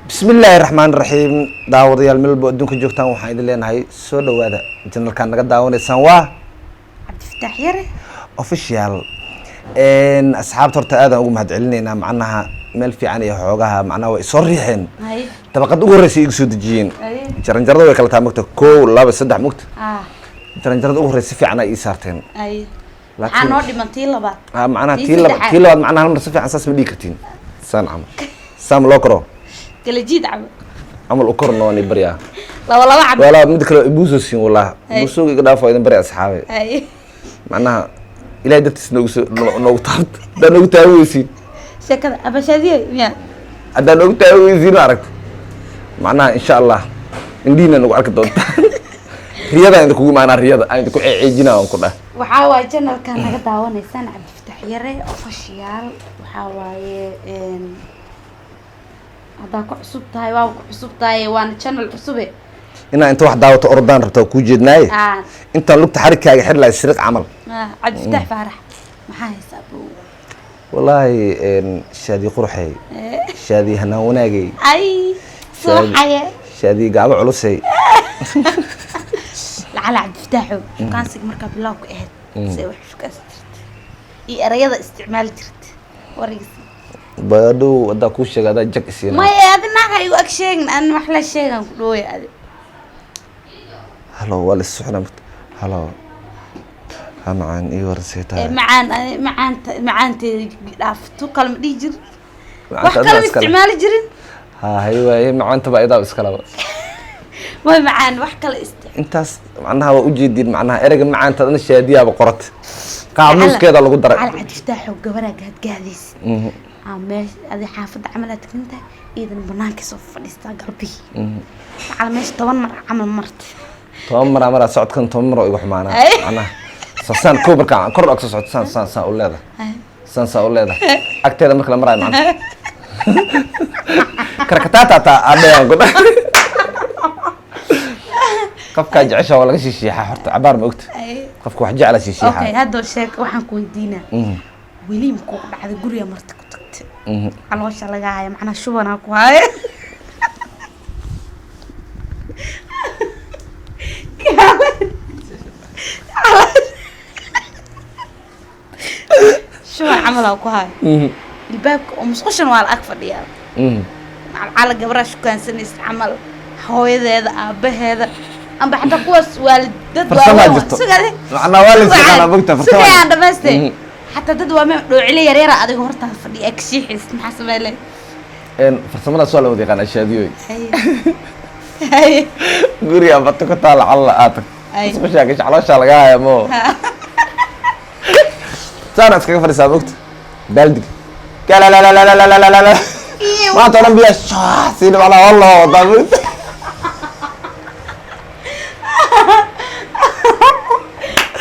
Bismillaahi raxmaan raxiim. Daawadayaal, meel walbo adduunka joogtaan, waxaan idin leenahay soo dhawaada. Channelkaan naga daawanaysaan waa Cabdifataax Yare Official. Asxaabta horta aadaan ugu mahad celinaynaa, macnaha meel fiican iyo xoogaha, macnaha way isoo riixeen. Dabaqad ugu horreysa igu soo dejiyeen. Jaranjarada way kala tahay, mugta, kow, laba, saddex, mugta. Jaranjarada ugu horreysa si fiican ay ii saarteen. Maxaa noo dhiman? Tii labaad? Ah, macnaha Tii tii laba saddexaad. Tii labaad, macnaha hal mar si fiican saas ma dhigi kartiin, saan camal saam loo koro. Kala jiid camal. Camal u korno waan i baryaa. Laba laba camal. Walaa mid kale ibuusoo siin wallah. Ibuusooga iga dhaaf, waa idin barya, asxaabe. Macnaha Ilahay dartiis noogu soo noogu taabto, haddaa noogu taaban weysiin. Sheekada abashaadiye miya? Haddaa noogu taaban weysiin, ma aragta, macnaha insha Allah indhihiina nagu arki doontaa, riyadaan idinkugu imaanaa, riyada aan idinku ceeceejinaa, aan ku dhah. Waxaa waaye channelkan naga daawanaysaan Cabdifataax Yare Official. Waxaa waaye haddaa ku cusub tahay, waa ku cusub tahay, waana channel cusube. Inaa inta wax daawato ordaan rabtaa, kuu jeednaaye. Intaan lugta xarigkaaga xir lahay siriq camal. Cabdifataax Faarax, maxaa haysaa bow? Wallaahi Shaadi qurxey, Shaadi hanaan wanaagay. Ay, suuxaye. Shaadi gaabo culusey. Lacala Cabdifataaxo, shukaansiga markaa bilow ka ahayd, see wax shukaansi jirta iyo erayada isticmaali jirta warigis? Badhow haddaa kuu sheega, adaa jag isiina. Maya, adi naaga igu ag sheegin, an wax la sheegan ku dhooya adi. Halo, waa la isuxna. Halo, ha macaan, ii warsay tahay. Macaan macaanta macaanteeda dhaaf, tu kale ma dhihi jirin wax Macaanta kale adaa ma iskale. Isticmaali jirin. Ha hay waaye, macaanta baa idaa iskalaba. Way macaan, wax kale Intaas macnaha waa ujeedin, macnaha ereyga macaanta adna Shaadiyaaba qorat, qaamuuskeeda lagu daray. Cal Cabdifataaxo, gabaraa gaadgaadaysa. Aa meesha adi xaafadda camal aad tagsan tahay, iidan banaanka soo fadhiistaa galbihii. Macal meesha 10 mar camal marta. 10 maraa maraa socodkan, 10 mar oo igu xumaanaa. Macnaha saan kow markaan kor og soo socto, saan saan saan u leedahay, saan saan u leedahay, agteeda marka la maraayo, macnaha karakataataataa aadhayaan ku dhahay. Qofkaa jecesha waa laga shishiixaa horta cabaar, ma ogta? Qofka wax jecla shishiixaa. Okay, hadda sheeg, waxaan ku weydiinaa, weli ma kugu dhacday guriga marti ku tagtay, caloosha laga haya, macnaha shubanaa ku haya? Shuban camalaa ku haya, ilbaabka oo musqushan waa la ag fadhiyaa, macalcala gabraa shukaansanaysa camal, hooyadeeda, aabaheeda, amba xataa kuwaas waalid dad Farsamaa waaweyn jirto. Sugade. Macnaha waa la is yaqaanaa, mogta, farsamaa. Sugayaan dhamaystay. Xataa dad waa meel dhoocile yaryara adiga hortaa fadhiya, kashiixis, maxaa sameyle? Farsamadaas waa la wada yaqaanaa, Shaadiyoy. Haye. Guriga bato ku taala calla aad tagto, musqushaa gasha, calooshaa laga haya, mo saana iskaga fadhisaa, mogta, baaldiga galalalalalala, maanta o dhan biyaa shaa siina, macnaha wallah wadaa, mogta.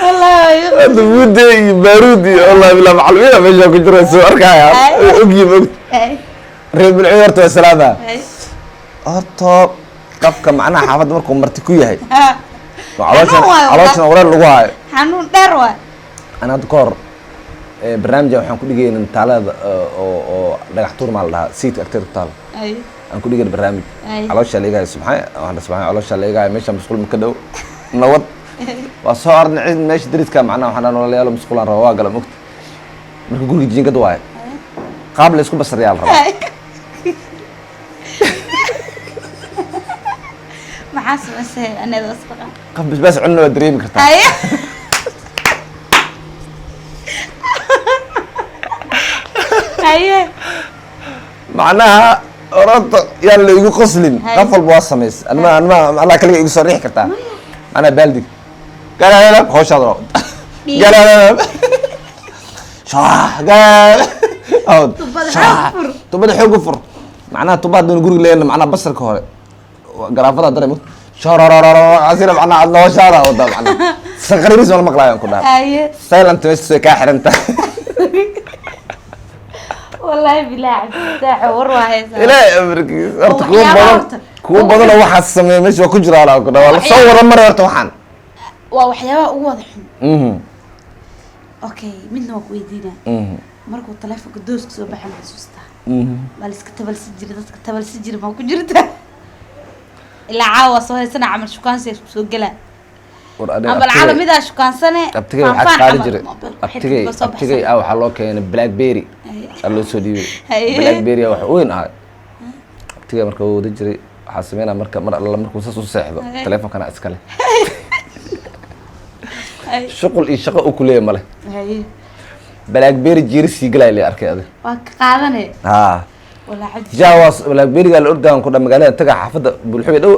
Wallaahi. Hadda mude iyo baaruud iyo wallahi bilaa macalimiina meesha ku jira soo arkaya, way ogyihiin, mogta. Reer Bilciid horta waa salaama. Horta qofka macnaha xaafadda markuu marti ku yahay oo calooshan Xanuun waayo. Calooshan wareer lagu hayo. Xanuun dheer waay. Ana hadda ka hor barnaamijkan waxaan ku dhigayna taalada oo Dhagax Tuur maa la dhahaa, Sayidka agteeda ku taala. Aan ku dhigayna barnaamij. Calooshaa la igaayo, subxaan, waxaan subxaan, calooshaa la igaayo, meesha musqul ma ka dhow? Nabad waa soo ornay, cid meesha dariska, macnaha waxaan dhahay walaalayaal, musqulaan rabaa. Waa gala, mogta, marka guriga jiingad waaye, qaab la isku basariyaa la rabaa. Maxaa samaysay anada wasaqan? Qof basbaas cunna waa dareemi kartaa. Haye. Macnaha orota yaan la igu qoslin. Qof walba waa samays, anma macnaha kaliga igu soo riixi kartaa, macnaha baaldig galalala hawshaada waa Dhiig. Galalala shaax galal. Tubada Shaax. Xoog fur. Tubada xoog u fur, macnaha tuba haddaynu guriga leena, macnaha basarka hore garaafada dare sharararara asina, macnaha adna hawshaada wadaa, macnaha sanqariris waa la maqlaayaan ku dhaha. Silent meesha way kaa xiran tahay. Wallaahi bilaa Cabdifataaxo, war waa haysaa. Ilaahay amarkiis horta Oo kuwa waxyaabaha badan horta- kuwa badan oo waxaas sameeya meesha waa ku jiraan, ku dhaha waa la soo wada maray horta waxaan. Waa waxyaabaha ugu wada xun. Okay, midna waa ku weydiinaa. Markuu taleefonka dooska soo baxa, ma xasuustaa? Waa la iska tabalsi jiray, dadka tabalsi jira ma ku jirta? Ilaa caawa soo haysana camal shukaansi isku soo gelaa. War aniga Amba lacala midaa shukaansane. Abtigay waxaa faanfaan qaadi camal, jiray. mobilka Abtigay xididba soo abtigay baxsan. ah, waxaa loo keenay BlackBerry aa loo soo dhiibay. BlackBerry wax weyn ahay. Abtigay marka wuu wada jiray, waxaa sameynaa marka mar alla markuu saas u seexdo, teleefonkana iskale shuqul iyo shaqo uu ku leeyahay male. BlackBerry jiiri sii galay la arkay adig. Waa ka qaadane. Haa. Walaa cabdi. Jawas BlackBerry-ga la ordaan ku dha magaalada taga, xaafadda Bulxube dhow,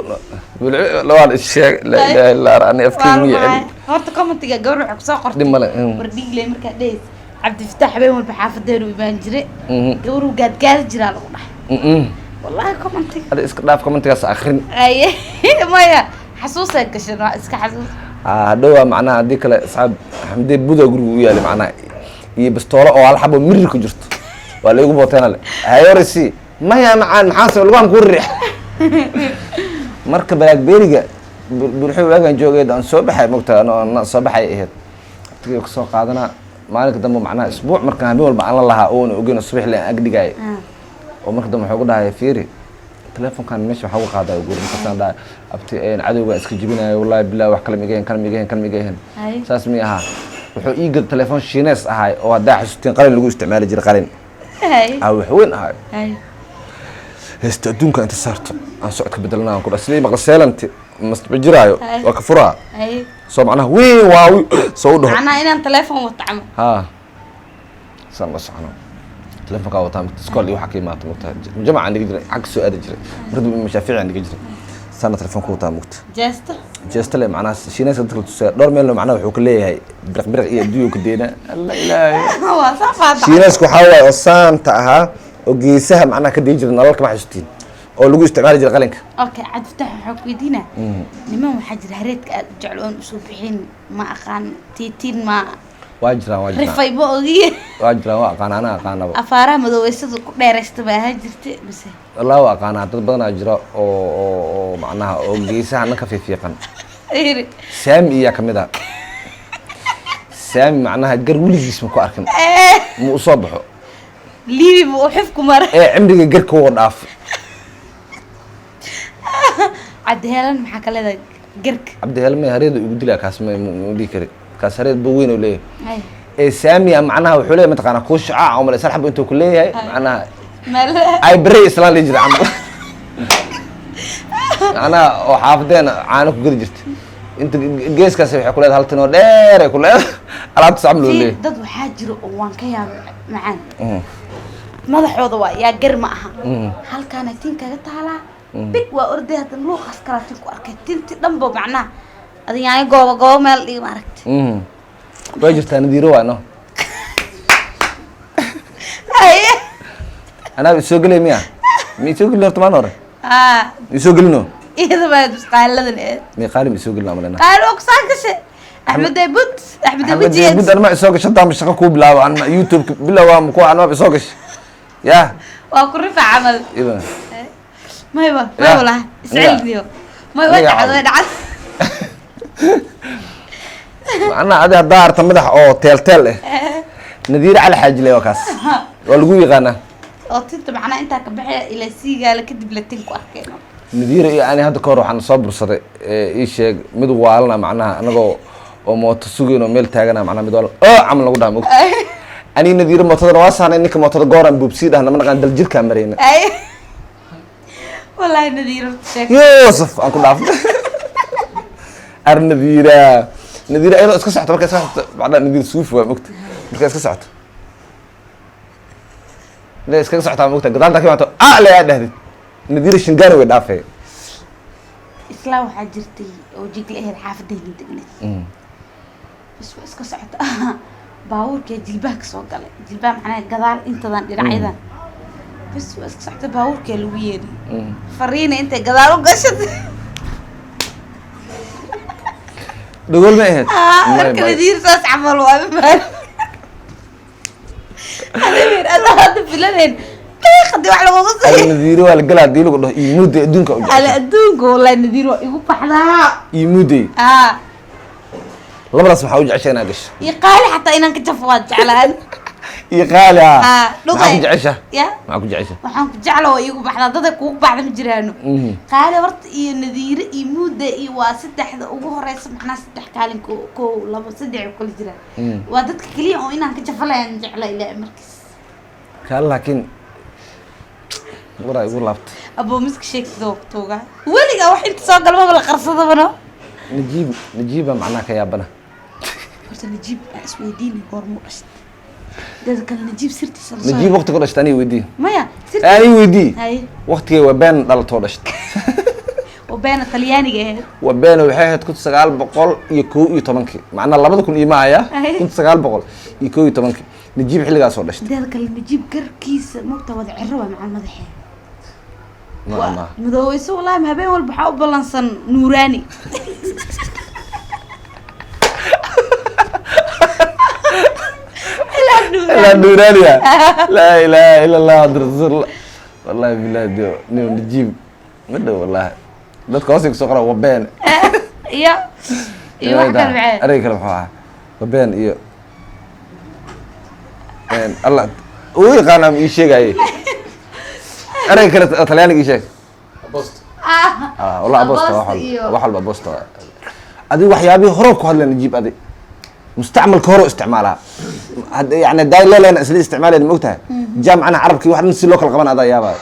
Bulxube lawaan isheeg. Laa ilaaha illa ani afkayga Waa miya. maxay? Horta commentiga gabar waxay kusoo qortay, Dhib male. war dhiigley markaa dhehays, Cabdifataax habeen walba xaafadeenu imaan jire, gabaruu gaadgaadi jiraa lagu dhahay. Wallahi commentiga. Adi iska dhaaf commentigaas akrin. Aye, maya, xasuusay gashan, waa iska xasuus. Hadhow waa macnaha haddii kale asxaab Xamdee buda guriga u yaalay macnaha iyo bastoolo oo hal xabo mirir ku jirto waa la igu booteena le hayorisi maya macaan maxaa same lugahan kuu riix. Marka BlackBerry-ga Bulxube waagaan joogay aan soo baxay, mogta anoo soo baxay ahayd, abtigay kasoo qaadanaa maalinka dambe, macnaha isbuuc markaan habeen walba aan la lahaa oona ogeyn, subax le aan ag dhigaayo, oo marka dambe wuxuu ku dhahay, fiiri telefonkan meesha waxaa uga qaadaa guri. Markaasaan dhahay, abti cadowgaa iska jebinayo, wallahi billahi wax kale migahen, kan migahen, kan migahen. Saas mi ahaa, wuxuu ii gad telefoon Shiinees ahay oo haddaa xasuustiin qalin lagu isticmaali jiray, qalin aa wax weyn ahay. Heesta adduunka inta saarto aan socodka bedelnaa, aan ku dhahay sidii maqla seelanti masba jiraayo. Waa ka furaa. Soo macnaha weyn waawi soo u dhaho. Macnaha inaan telefoon wato camal. Haa, saan la socono telefonkaa wataa mugta, iskool iyo waxaa ka imaata mugta, jamacaan dhigi jiray, xagga soo aadi jiray, marka dambe mashaafiicaan dhigi jiray, saana telefonka wataa mugta. Jeesto. Jeestale macnaha Shiineyska dadka la tusaya dhowr meelna macnaha wuxuu ka leeyahay biriq biriq iyo adduunya ka deynaa alla ilaahay. Waa saa faata. Shiineysku waxaa waaye oo saanta ahaa oo geesaha macnaha ka deyn jiray nalalka, ma xasuustiin, oo lagu isticmaali jiray qalinka. Okay, Cabdifataax, waxaa ku weydiinaa, niman waxaa jira hareedka aad u jecel oon usoo bixin, ma aqaan tiitiin ma Waa jiraan, waa jiraan. Rifay ma ogiye. Waa jiraan, waa aqaana, anaa aqaanaba. Afaaraha madoweysada ku dheeraysta ba ahaan jirta mise? Wallahi waa aqaanaa, dad badanaa jira oo macnaha oo geesaha nanka fiifiiqan. Iri. Saami iyaa kamid ah. Saami macnaha gar weligiis ma ku arkin, ma usoo baxo. Liibi bu uu xifku mara. Ee cimriga garka woo dhaaf. Cabdiheelan maxaa ka leedahay garka? Cabdiheelan may hareeda igu dilaa, kaas ma dhihi kari, kaas hareed ba weyn oo leeyahay. Ay. Ee saamiya macnaha wuxuu leeyahay mataqaanaa kuu shacaac oo malay sarxab intuu ku leeyahay macnaha meel ay bere islaan lihi jiray camal, macnaha oo xaafadeena caano ku gadi jirta, inta geeskaas waxay ku leedahay hal tin oo dheer ay ku leedahay, alaabta sacam loo Fiir, leeyahay. Dad waxaa jira oo waan ka yaabay macaan, madaxooda waa yaa gar ma aha, halkaana tin kaga taalaa, big waa orday, haddana luuqaas kalaa tin ku arkay, tinti dhanba macnaha adi yaanyo gooba gooba meel dhigi ma aragti. Way jirtaa, Nadiiro waa no. Haye. Anaa isoo gelay miya? Ma isoo gelin horta maalin hore? Aa. Ma isoo gelino? Iyada baa qaaliladan ee. Mi qaali ma isoo gelin amalena. Qaali oo kusaan gashay Axmed Bud, Axmed Axmed Bujiyeed. Bud anma isoo gashay, haddaan shaqo kuu bilaabo anma YouTube bilow ama kuwa anma isoo gashay ya. Waa ku rifa camal. Idan mayba Ya. May walahi isceliniyo may way. Aniga Dhacad way dhacad. Macnaha adi haddaa arta madax oo teel teel eh, Nadiir Cali Xaajile waa kaas, waa lagu yaqaanaa. Oo tinta macnaha intaa ka baxaya ilaa siigaala kadib la tin ku arkeen. Nadiir iyo ani hadda kahor waxaan soo bursaday ee ii sheeg mid waalana, macnaha anagoo oo mooto sugeyn oo meel taagana, macnaha mid waalan oo camal lagu dhaha mogta. Aniga Nadiir mootadana waa saarnay, ninka mootada gooraan buubsii dhahna ma naqaan, daljirkaan marayna. Ay wallahi Nadiir horta sheeg. Yuusuf aan ku dhaafnay ar Nadiira, Nadiira iyadoo iska socota, marka iska socota macnaha Nadiir suufi waa mogta, marka iska socoto le iskaga socotaa mogta, gadaalta ka imaato a le aa dhahdid Nadiira shingaani way dhaafay. Islaa waxaa jirtay oo jigla ahayd xaafadayna degneed, bas waa iska socota, baabuurkee jilbaha kasoo galay, jilbaha macnaha gadaal intadan dhinacyadan, bas waa iska socota, baabuurkee lagu yeedhay fariina intay gadaal u gashatay. Dhagool ma ahayd? Ah, May, marka may. Nadiir saas camal waa maal adeer adaa hadda filanayn qiiqadii wax lagugu Ala siiyo. Nadiiro waa la galaa hadii lagu dhaho iyo muudey adduunka u Ala jeceshay. Adduunka wallahi Nadiir waa igu baxdaa. Iyo muudey. Ah. Labadaas maxaa u jeceshay inaad gasho? Iyo qaali xataa inaan ka jafo waa jeclaan. Iyo qaali ah. Ah, Maxaa ku dhuqay. jecesha? Ya. Maxaa ku jecesha? Waxaan ku jecla oo iigu baxdaa, dada kugu baxda ma jiraano. Qaali horta iyo Nadiire iyo Muuda iyo waa saddexda ugu horeysa, macnaha saddex kaalin, kow, labo, saddex ay kula jiraan. Waa dadka keliya oo inaan ka jafalayaan jecla ilaa markiis. Kaal, laakiin waraa igu laabtay. Aboo, miska sheegtid oo tuuga weligaa wax inta soo galmaba la qarsadabano. Najiib, Najiiba macnaha ka yaabana. Horta Najiib aan isweydiinay, goormuu dhashtay? Dada kale Najiib sirtiisa la soo Najiib waqti ku dhashtay aniga weydii. Maya, sirtiisa. Aniga weydii. Haye. Waqtigay waa been dhalatoo dhashtay. Oo beena Talyaaniga ahayd. Waa been, waxay ahayd 1911-kii, macnaha 2000 iyo maaya. Ay. 1911-kii Najiib xilligaasoo dhashtay. Dada kale Najiib garkiisa mugta wada ciro waa macal madaxee. Ma ma. Madooweyso wallaahi, habeen walba waxaa u ballansan Nuuraani. Ilaa Nuuraani. Ilaa Nuuraaniya, laa ilaaha ila Allah rasuul. Wallahi billahi dio nin Najiib ma dhow, wallahi dadka hoos kusoo qora waa been. Iyo wax kale maxay? Ereyga kale muxuu ahaa? Waa been iyo Allah uu yaqaana, ma ii sheegaye ereyga kale oo Talyaaniga ii sheeg. Ah, wallah abosta wax Abosta walba wax walba abosta. Adi waxyaabihii hore ku hadla Najiib, adi mustacmalka hore u isticmaalaa. Hadda yani daay leelena isla isticmaalayn, ma ogtahay jaamacana carabkii wax dhan si loo kala qaban adaa yaabaya.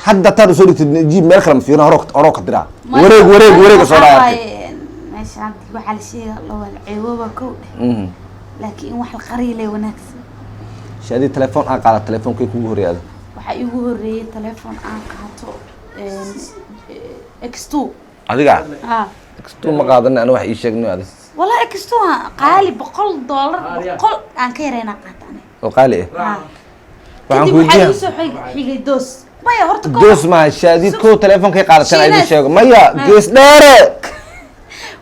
Hadda taad usoo dhigtid Najiib meel kale ma fiirina, hore hore ka diraa, wareeg wareeg wareeg soo Waxaa dhaaya. waaye, meesha hadda waxaa la sheegaa la wada ceebooba kow dheh, laakiin in wax la qariyo le wanaagsan. Shaadii telefoon aan qaada, telefoonkay kugu horreeyay ada? Waxaa iigu horreeyay telefoon aan qaato X2. Adiga? Ah. X2 ma qaadan ana, wax ii sheegno adi. Wallahi X2 qaali, $100, 100 aan ka yareynaa qaata ani. Oo qaali ah. Ah. Waxaan Kadib ku waxaa weydiiyaa. iisoo xigay doos. Maya, horta Doos maaha Shaadi, kow telefoonkay qaadatan aan idin Shiinaas. sheego maya, gees dheere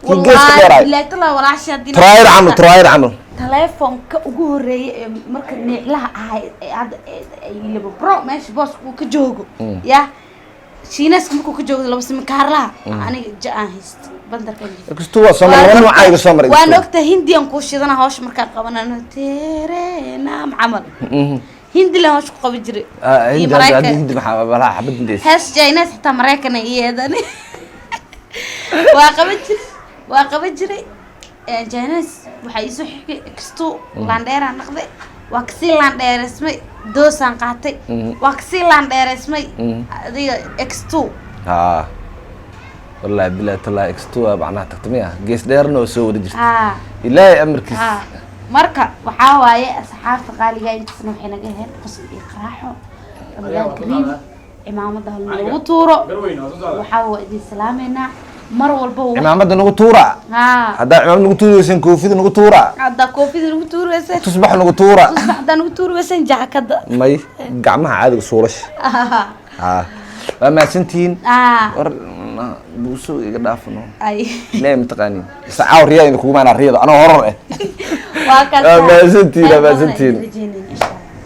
kii geeska Wallahi dheeraay. Billahi tallahi, walaasha haddii Turaayar camal, turaayar camal. Telefoonka ugu horreeyay ee marka neeclaha ahay ee hadda ay laba bro meesha booska uu ka joogo ya Shiineeska markuu ka joogo laba simikaarlaha aniga ja aan haysto bandarkan jiro. X2 waa soo maray, laba nooc iga soo maray. Waan X2. ogtahay, Hindiyan kuu shidana hawsha markaan qabanano terenaam camal, Hindilan hawsha ku qaban jiray. Ah, Iyo Hindi hadda Maraykan. Hindi maxaa balaa xabad hindeys. Hees Chinese xitaa Maraykan ay iyadani waa qaban jiray. Chinese waxaa iisoo xigay X2, laandheeraan naqday, waa kasii laandheereysmay, doosaan qaatay. Waa kasii laandheereysmay. Adiga X2. Ha, wallahi billahi tallahi X2 waa macnaha tagtamiya gees dheerna oo soo wada jirta. Ilaahay amarkiis. Marka waxaa waaye, asxaabta qaaliga, intaasna waxay naga ahayd qosol iyo qaraaxo. Ramadaan kariim, cimaamada hal lagu tuuro. Waxaa waa idin salaameynaa mar walba Cimaamada nagu tuura. Haddaa cimaamad nagu tuuraysan, koofida nagu tuura. Haddaa koofida nagu tuuri weyseen, tusbax nagu tuura. Tusbax haddaa nagu tuuri weyseen, jaakada. May, gacmaha caadiga suulasha. Ha, waa mahadsantihiin. War buuso iga dhaafno. Ay. Ilaahay mataqaaniin isa caaw riyaa idin kugu maanaa riyada anoo horor eh. Waa kaas. Waa mahadsantihiin, waa mahadsantihiin.